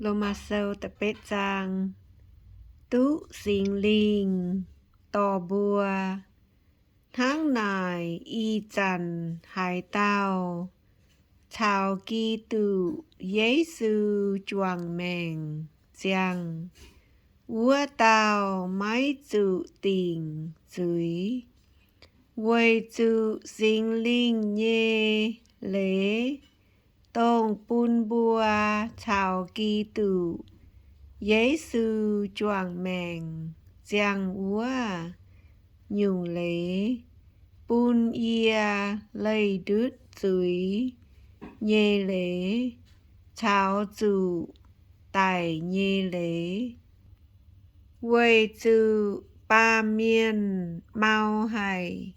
Lomaa Sou da'betv zaang. Duqv Singx Lingh dorh mbuo. Hnangv naaic, ih zanc haaix dauh caux Giduc Yesu juangc maengc ziangh, wuov dauh maiv zuqc dingc zuiz, weic zuqc Singx Lingh nyei leiz, dongh bun mbuo caux Giduc Yesu juangc maengc ziangh wuov nyungc leiz, bun yie leih ndutv zuiz nyei leiz caux zuqc daic nyei leiz. Weic zuqc baamh mienh mau haic,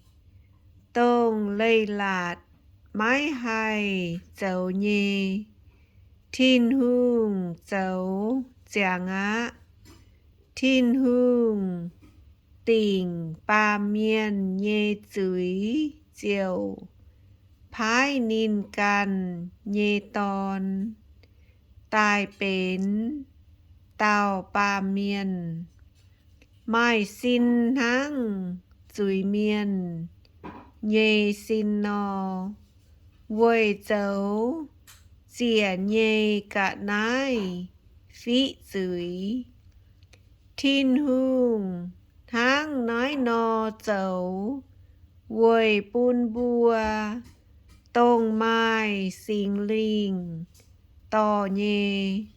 dongh leiz-latc maiv haih zoux nyei, Tin-Hungh zoux ziangx aqv. Tin-Hungh dingc baamh mienh nyei zuiz ziouc paaiv ninh ganh nyei Dorn daaih benx dauh baamh mienh, maaih sin hnangv zuiz-mienh nyei sin nor, weic zoux ziec nyei ga'naaiv fiqv zuiz. Tin-Hungh hnangv naaiv nor zoux weic bun mbuo, dongh maaih Singx Lingh dorh nyei,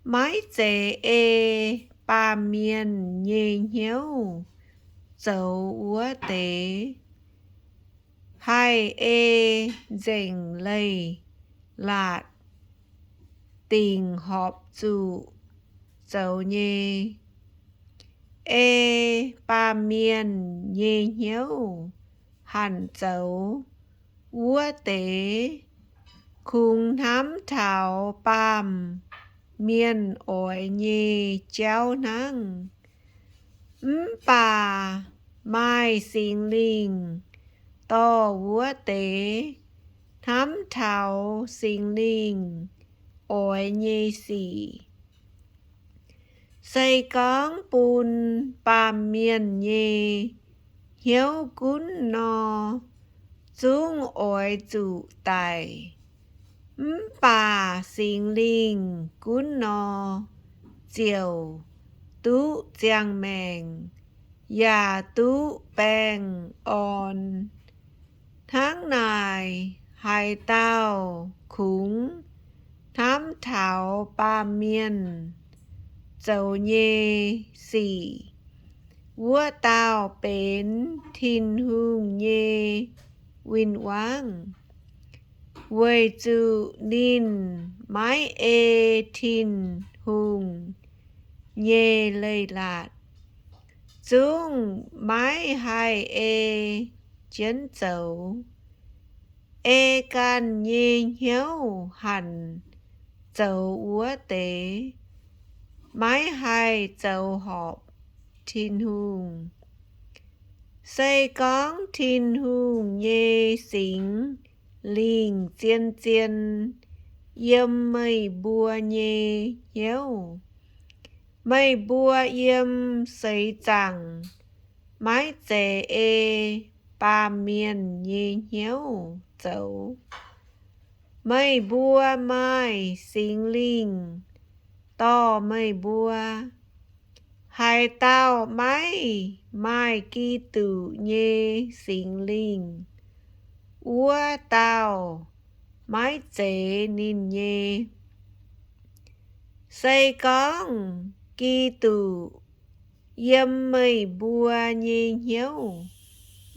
maiv zeiz ei baamh mienh nyei hnyouv zoux wuov deix, haih ei nzengc leiz-latc dingc horpc zuqc zoux nyei. Ei baamh mienh nyei hnyouv hanc zoux wuov deix, kungx hnamv taux baamh mienh oix nyei jauv hnangv. Mv baac maaih Singx Lingh dorh wuov deix hnamv taux Singx Lingh oix nyei sic. Se gorngv bun baamh mienh nyei hnyouv gunv nor, zungv oix zuqc daic. Mv baac Singx Lingh gunv nor, ziouc duqv ziangh maengc yaac duqv baengh orn. Hnangv naaic, haaix dauh kungx hnamv taux baamh mienh zoux nyei sic, wuov dauh benx Tin-Hungh nyei win-wangv, weic zuqc ninh maiv ei Tin-Hungh nyei leiz-latc, zungv maiv haih ei jienv zoux. Ei ganh nyei hnyouv hanc zoux wuov deix, maiv haih zoux horpc Tin-Hungh. Se gorngv Tin-Hungh nyei Singx Lingh zien-zien yiem meih mbuo nyei hnyouv, meih mbuo yiem seix zaangc maiv zeiz ei baamh mienh nyei hnyouv zoux. Meih mbuo maaih Singx Lingh dorh meih mbuo. Haaix dauh maiv maaih Giduc nyei Singx Lingh, wuov dauh maiv zeiz ninh nyei. Se gorngv Giduc yiem meih mbuo nyei hnyouv,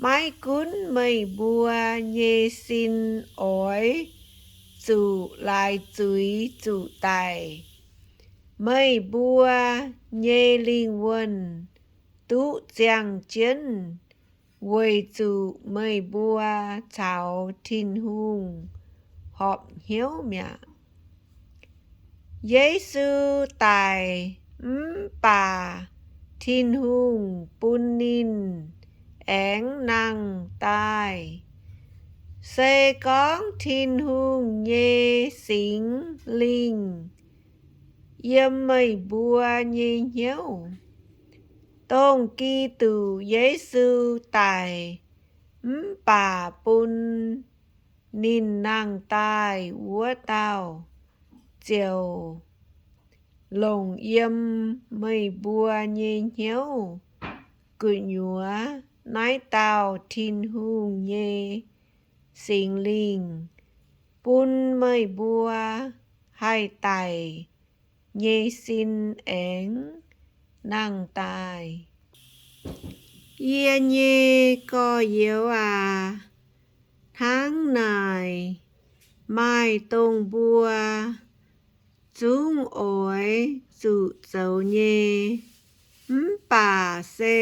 maiv gunv meih mbuo nyei sin oix zuqc laaix zuiz zuqc daic, meih mbuo nyei lingh wuonh duqv ziangh jienv weic zuqc meih mbuo caux Tin-Hungh horpc hnyouv mi'aqv. Yesu daic mv baac Tin-Hungh bun ninh aengx nangh daaih. Se gorngv Tin-Hungh nyei Singx Lingh yiem meih mbuo nyei hnyouv. Dongh Giduc Yesu daic mv baac bun ninh nangh daaih wuov dauh ziouc longc yiem meih mbuo nyei hnyouv gu'nyuoz naaiv dauh Tin-Hungh nyei Singx Lingh bun meih mbuo haih daic nyei sin aengx nangh daaih. Yie nyei gorx-youz aac, hnangv naaic maaih dongh mbuo zungv oix zuqc zoux nyei, mv baac se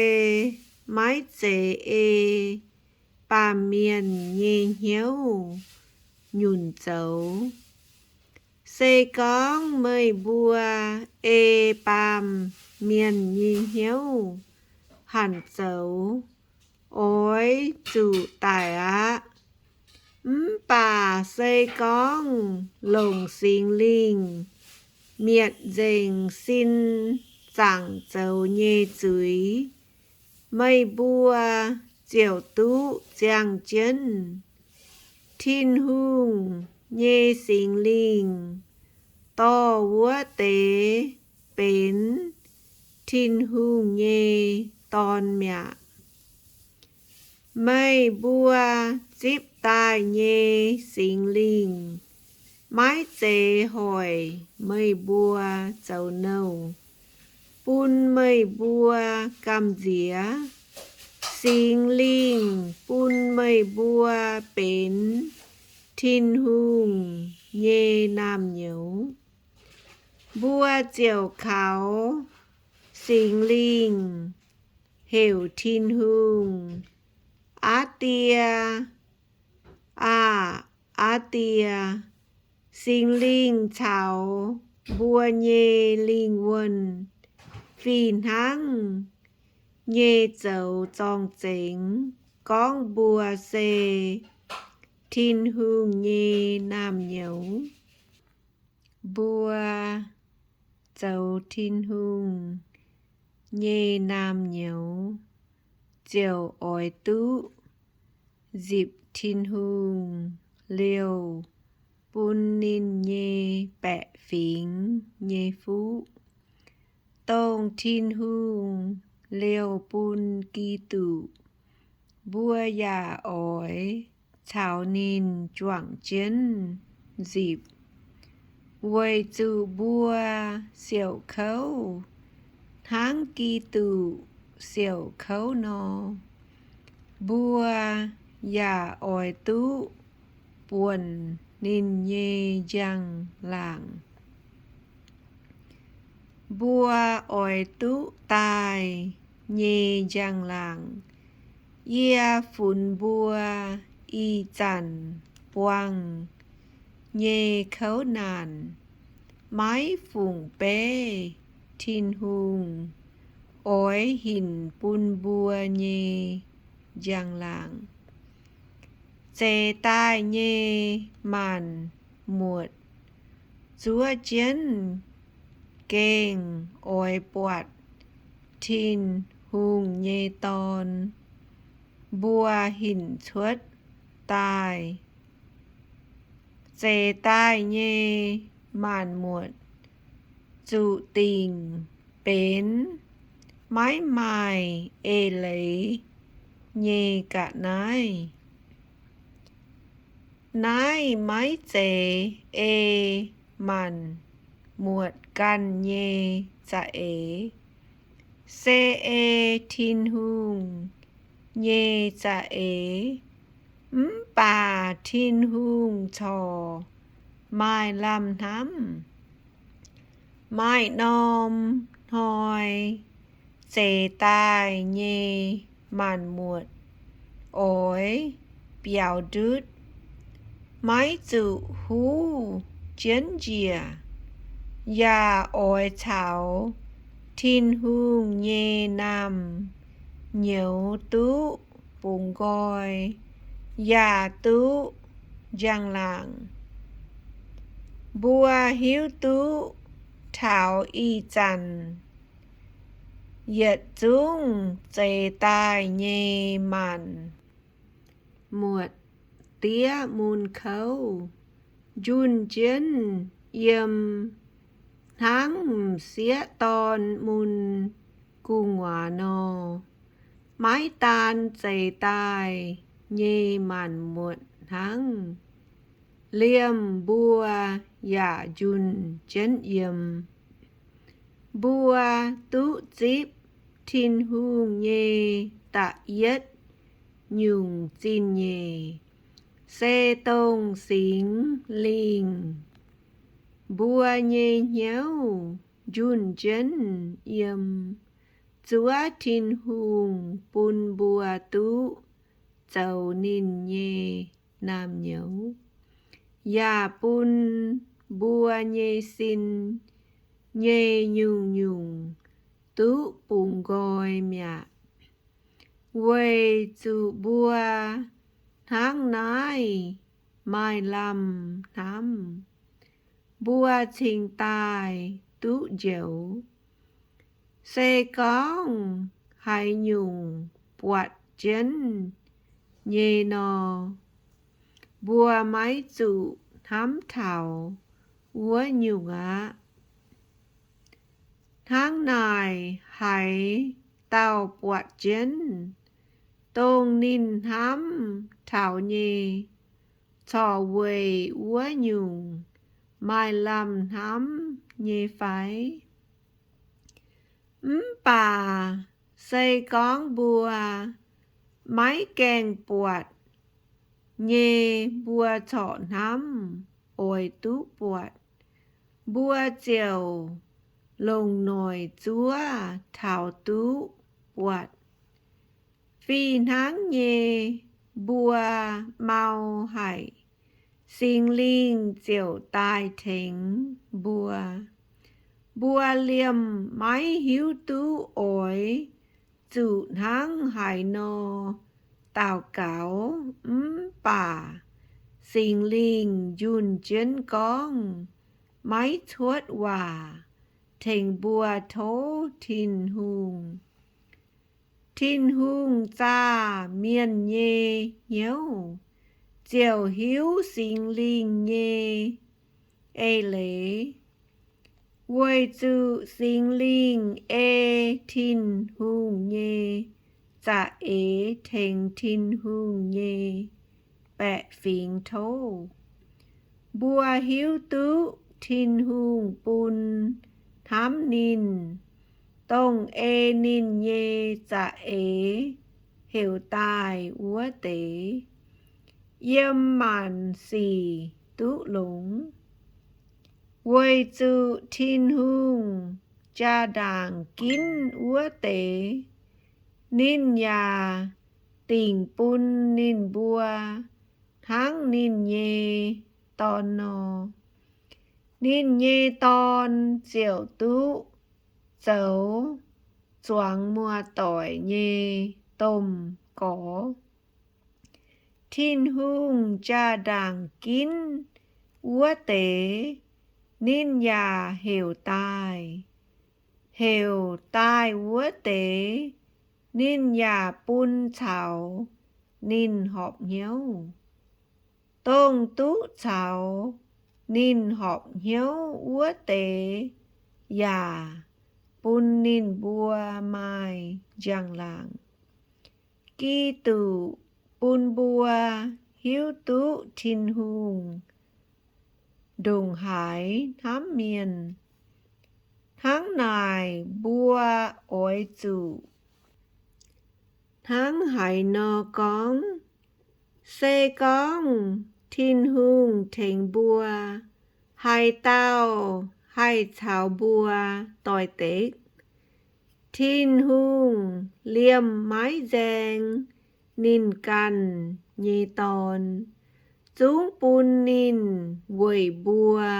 maiv zeiz ei baamh mienh nyei hnyouv nyunc zoux. Se gorngv meih mbuo ei baamh mienh nyei hnyouv hanc zoux, oix zuqc daic aqv. Mv baac se gorngv longc Singx Lingh mietc nzengc sin zaangc zoux nyei zuiz, meih mbuo ziouc duqv ziangh jienv. Tin-Hungh nyei Singx Lingh dorh wuov deix benx Tin-Hungh nyei dorn mi'aqv. Meih mbuo zipv daaih nyei Singx Lingh maiv zeiz hoic meih mbuo zoux nouh, bun meih mbuo gamh nziex. Singx Lingh bun meih mbuo benx Tin-Hungh nyei naamh nyouz. Mbuo ziouc kaux Singx Lingh heuc Tin-Hungh, Aa Die aah! Aa Die! Singx Lingh caux mbuo nyei lingh wuonh fih hnangv nyei zoux zorng-zengx gorngv mbuo se Tin-Hungh nyei naamh nyouz. Mbuo zoux Tin-Hungh nyei naamh nyouz ziouc oix duqv nzipc Tin-Hungh liouh bun ninh nyei baeqc fingx nyei fuqv. Dongh Tin-Hungh liouh bun Giduc, mbuo yaac oix caux ninh juangc jienv nzipc, weic zuqc mbuo siouc kouv hnangv Giduc siouc kouv nor, mbuo yaac oix duqv buonc ninh nyei njang-laangc. Mbuo oix duqv daaih nyei njang-laangc, yie funx mbuo ih zanc buangh nyei kouv naanc maiv fungc beiv Tin-Hungh oix hinc bun mbuo nyei njang-laangc. Zeix daaih nyei maanc muotc zuov jienv gengh oix buatc Tin-Hungh nyei Dorn mbuo hinc cuotv daaih. Zeix daaih nyei maanc muotc zuqc dingc benx maiv maaih eix leiz nyei ga'naaiv. Naaiv maiv zeiz ei maanc muotc ganh nyei za'eix, se ei Tin-Hungh nyei za'eix. Mv baac Tin-Hungh corc maaih lamh hnamv. Maaih norm hnoi zeix daaih nyei maanc muotc oix biaux ndutv, maiv zuqc huv jienv njiec, yaac oix caux Tin-Hungh nyei naamh nyouz duqv bungx nqoi yaac duqv njang-laangc. Mbuo hiuv duqv Taux ih zanc yietc zungv zeix daaih nyei maanc muotc diev mun kouv njunh jienv yiem hnangv m'sieqv dorn mun gu'nguaaz nor, maiv daan zeix daaih nyei maanc muotc hnangv, liemh mbuo yaac njunh jienv yiem. Mbuo duqv zipv Tin-Hungh nyei da'yietv nyungc zingh nyeic se dongh Singx Lingh. Mbuo nyei hnyouv njunh jienv yiem, zuov Tin-Hungh bun mbuo duqv zoux ninh nyei naamh nyouz, yaac bun mbuo nyei sin nyei nyungc-nyungc duqv bungx nqoi mi'aqv. Weic zuqc mbuo hnangv naaiv maaih lamh hnamv, mbuo cingx daaih duqv njoux. Se gorngv haaix nyungc buatc jienv nyei nor, mbuo maiv zuqc hnamv taux wuov nyungc aqv. Hnangv naaic, haaix dauh buatc jienv dongh ninh hnamv taux nyei, corc weic wuov nyungc maaih lamh hnamv nyei fai? Mv baac se gorngv mbuo maiv gaengh buatc nyei, mbuo corc hnamv oix duqv buatc, mbuo ziouc longc noic zuov taux duqv buatc. Fih hnangv nyei, mbuo mau haic, Singx Lingh ziouc daaih tengx mbuo. Mbuo liemh maiv hiuv duqv oix zuqc hnangv haaix nor daux gaux, mv baac Singx Lingh njunh jienv gorngv, maiv cuotv waac tengx mbuo tov Tin-Hungh. Tin-Hungh zaah mienh nyei hnyouv ziouc hiuv Singx Lingh nyei eix leiz, weic zuqc Singx Lingh ei Tin-Hungh nyei za'eix tengx Tin-Hungh nyei baeqc fingx tov. Mbuo hiuv duqv Tin-Hungh bun hnamv ninh, dongh ei ninh nyei za'eix heuc daaih wuov deix, yiem maanc sic duqv longx. Weic zuqc Tin-Hungh jaa-ndaangc ginv wuov deix, ninh yaac dingc bun ninh mbuo hnangv ninh nyei Dorn nor. Ninh nyei Dorn ziouc duqv zoux zuangx muoz-doic nyei domh gorx. Tin-Hungh jaa-ndaangc ginv wuov deix, ninh yaac heuc daaih. Heuc daaih wuov deix, ninh yaac bun caux ninh horpc hnyouv. Dongh duqv caux ninh horpc hnyouv wuov deix yaac bun ninh mbuo maaih njang-laangc. Giduc bun mbuo hiuv duqv Tin-Hungh ndongc haaix hnamv mienh. Hnangv naaic mbuo oix zuqc hnangv haaix nor gorngv? Se gorngv Tin-Hungh tengx mbuo, haaix dauh haih caux mbuo doix-dekc? Tin-Hungh liemh maiv nzaeng ninh ganh nyei Dorn, zungv bun ninh weic mbuo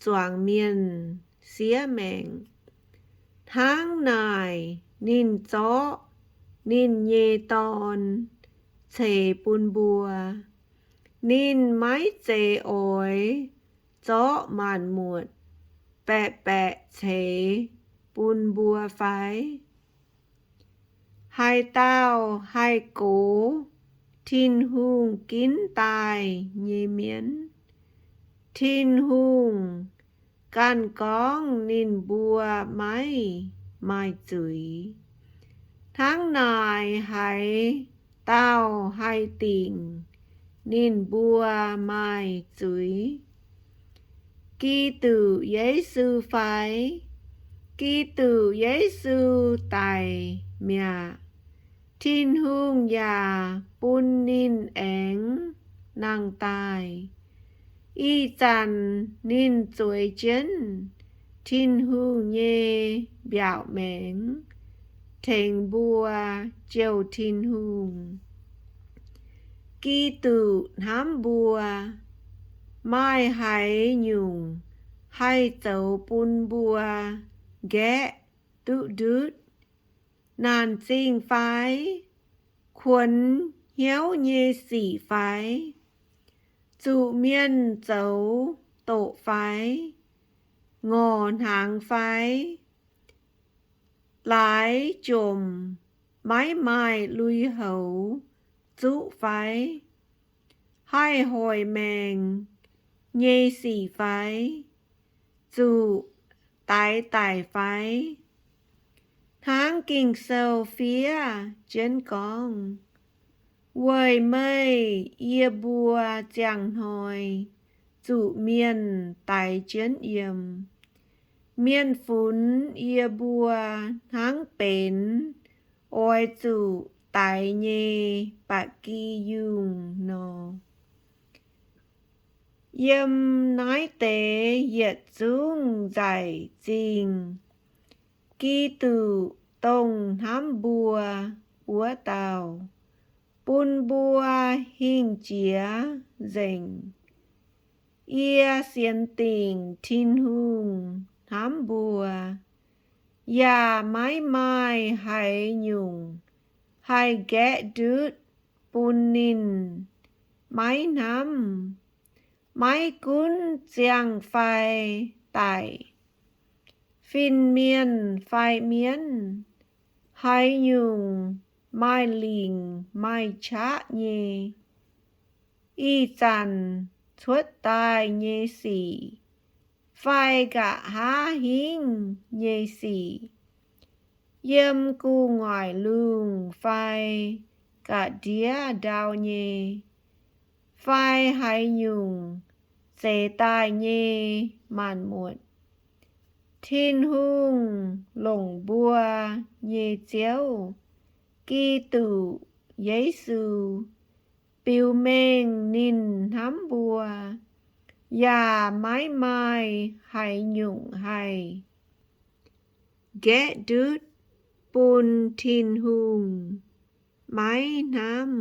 zuangx mienh siev maengc. Hnangv naaic ninh zorqv ninh nyei Dorn ceix bun mbuo. Ninh maiv zeiz oix zorqv maanc muotc baeqc baeqc ceix bun mbuo fai? Haaix dauh haih gox Tin-Hungh ginv daaih nyei mienv, Tin-Hungh ganh gorngv ninh mbuo maiv maaih zuiz. Hnangv naaic haaix dauh haih dingc ninh mbuo maaih zuiz? Giduc Yesu fai? Giduc Yesu daic mi'aqv. Tin-Hungh yaac bun ninh aengx nangh daaih. Ih zanc ninh zueiz jienv Tin-Hungh nyei mbiaauc maengx tengx mbuo jouh Tin-Hungh. Giduc hnamv mbuo. Maaih haaix nyungc haih zoux bun mbuo nqaeqv duqv ndutv? Naanc zingh fai? Kuonx hnyouv nyei sic fai? Zuqc mienh zoux doqc fai? Ngorc hnaangx fai? Laaix jomc maiv maaih lui-houx zuqv fai? Haih hoic maengc nyei sic fai? Zuqc daix daic fai? Hnangv Ging-Sou fiev jienv gorngv, weic meih yie mbuo ziangh hnoi zuqc mienh daix jienv yiem. Mienh funx yie mbuo hnangv benx oix zuqc daix nyei ba'gi yungh nor. Yiem naaiv deix yietc zungv nzaic zingh, Giduc dongh hnamv mbuo wuov dauh, bun mbuo hingh jiex nzengc. Yie sienx dingc Tin-Hungh hnamv mbuo, yaac maiv maaih haaix nyungc haih nqaeqv ndutv bun ninh maiv hnamv. Maiv gunv ziangh fai daic, fin-mienh fai mienv, haaix nyungc maaih lingc maaih qaqv nyei, ih zanc cuotv daaih nyei sic fai nqa'haav hingv nyei sic, yiem gu'nguaaic lungh fai ga'ndiev ndau nyei, fai haaix nyungc zeix daaih nyei maanc muotc, Tin-Hungh longc mbuo nyei Ziouv, Giduc Yesu, biux mengh ninh hnamv mbuo, yaac maiv maaih haaix nyungc haih nqaeqv ndutv bun Tin-Hungh maiv hnamv.